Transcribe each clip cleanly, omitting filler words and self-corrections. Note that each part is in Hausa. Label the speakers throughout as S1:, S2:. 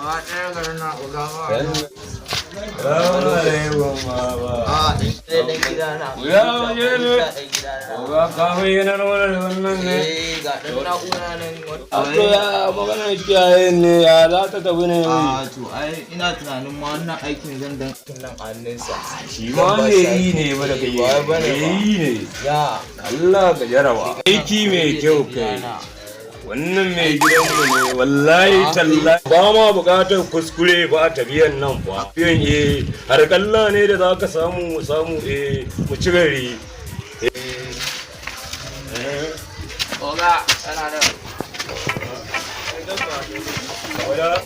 S1: Gaba ɗaya garin na oga ba.
S2: Salamu alaikum baba.
S1: A ɗan gidana.
S2: Ya waje ne.
S1: Ɗan gidana.
S2: Oga ka bayyanar mana da wannan ne.
S1: Eh, ga ɗan na'ura nan.
S2: A to ya maganar kiyaye ne, ya za ta tafi ne wai?
S1: A to ai ina tunanin ma wannan aikin zan dan nan a hannunsa.
S2: Shi ma me yi ne ba da kai.
S1: Ba bane ba.
S2: Me yi ne.
S1: Ya.
S2: Allah ka jaraba. Aiki mai kyau kai. Wannan mai gidanmu ne, wallahi tallahi ba ma buƙatar kuskure ba a tafiyan nan fa. Tafiyan har kalla ne da za ka samu mu samu mu ci gari. Eh.
S1: Oga, yana da.
S2: Wala.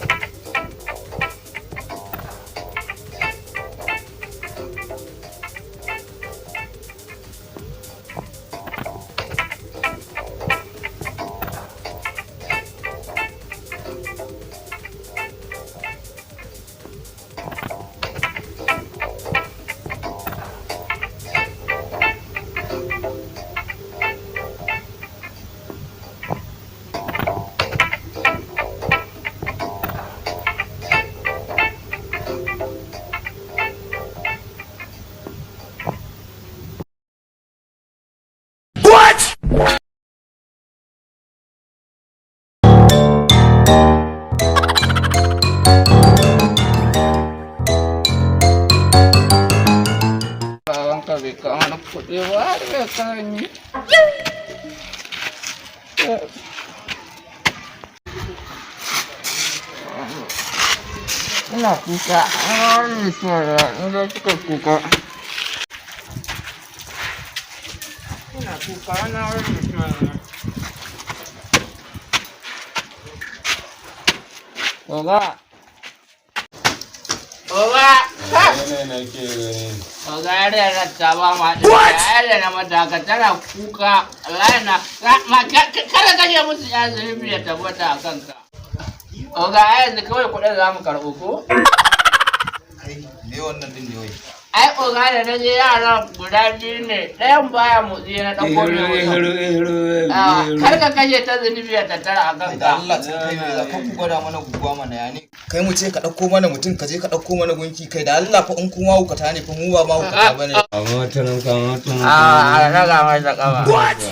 S1: Babanka bai kawo mana kuɗi ba, har bai kawo ni. Ina kuka, ina ina suka kuka. Ina kuka, ina wani. Oga. Oga!
S2: Ne nake gani.
S1: Oga, yarinyar ta ba ma ɗaya na mata haka tana kuka, wallahi na ma kada kashe musu ya zunubi ya tabbata a kanka. Oga, ai yanzu kawai kuɗin za mu karɓo ko?
S3: Kai, me wannan din ne wai?
S1: Ai oga, da na je yaran guda biyu ne, ɗayan baya motsi, na ɗauko mai wajen. Ah, kar ka kashe ta, zunubi ya tattara a
S3: Da
S1: kanka.
S3: Allah tun kai, me za ka ku gwada mana guguwa mana ya ne? Kai, mu ce ka ɗauko mana mutum, ka je ka ɗauko mana gunki. Kai, da Allah fa, in ku mahaukata ne fa, mu ba mahaukata bane.
S2: Kama ta nan, kama ta nan.
S1: A raga masa ƙafa.
S2: Kama ta